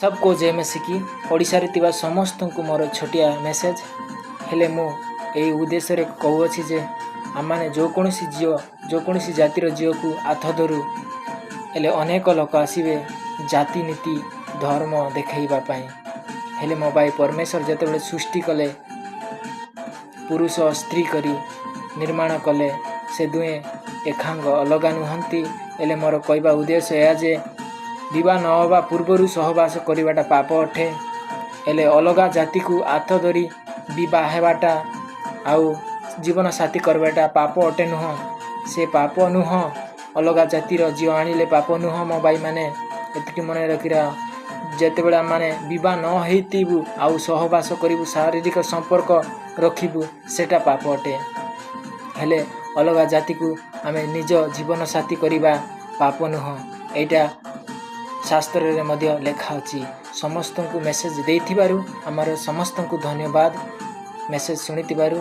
सबको ଜୟ ମସିହ। ଓଡ଼ିଶାରେ ଥିବା ସମସ୍ତଙ୍କୁ ମୋର ଛୋଟିଆ ମେସେଜ୍। ହେଲେ ମୁଁ ଏଇ ଉଦ୍ଦେଶ୍ୟରେ କହୁଅଛି ଯେ ଆମମାନେ ଯେକୌଣସି ଝିଅ, ଯେକୌଣସି ଜାତିର ଝିଅକୁ ହାତ ଧରୁ, ହେଲେ ଅନେକ ଲୋକ ଆସିବେ ଜାତି, ନୀତି, ଧର୍ମ ଦେଖାଇବା ପାଇଁ। ହେଲେ ମୋ ଭାଇ, ପରମେଶ୍ୱର ଯେତେବେଳେ ସୃଷ୍ଟି କଲେ, ପୁରୁଷ ସ୍ତ୍ରୀ କରି ନିର୍ମାଣ କଲେ, ସେ ଦୁହେଁ ଏକାଙ୍ଗ, ଅଲଗା ନୁହନ୍ତି। ହେଲେ ମୋର କହିବା ଉଦ୍ଦେଶ୍ୟ ଏହା ଯେ ବିବାହ ନ ହେବା ପୂର୍ବରୁ ସହବାସ କରିବାଟା ପାପ ଅଟେ। ହେଲେ ଅଲଗା ଜାତିକୁ ହାତ ଧରି ବିବାହ ହେବାଟା ଆଉ ଜୀବନସାଥୀ କରିବାଟା ପାପ ଅଟେ? ନୁହଁ, ସେ ପାପ ନୁହଁ। ଅଲଗା ଜାତିର ଝିଅ ଆଣିଲେ ପାପ ନୁହଁ। ମୋ ଭାଇମାନେ, ଏତିକି ମନେ ରଖିର, ଯେତେବେଳେ ଆମମାନେ ବିବାହ ନ ହେଇଥିବୁ ଆଉ ସହବାସ କରିବୁ, ଶାରୀରିକ ସମ୍ପର୍କ ରଖିବୁ, ସେଟା ପାପ ଅଟେ। ହେଲେ ଅଲଗା ଜାତିକୁ ଆମେ ନିଜ ଜୀବନସାଥୀ କରିବା ପାପ ନୁହଁ। ଏଇଟା ଶାସ୍ତ୍ରରେ ମଧ୍ୟ ଲେଖା ଅଛି। ସମସ୍ତଙ୍କୁ ମେସେଜ ଦେଇଥିବାରୁ ଆମର ସମସ୍ତଙ୍କୁ ଧନ୍ୟବାଦ, ମେସେଜ ଶୁଣିଥିବାରୁ।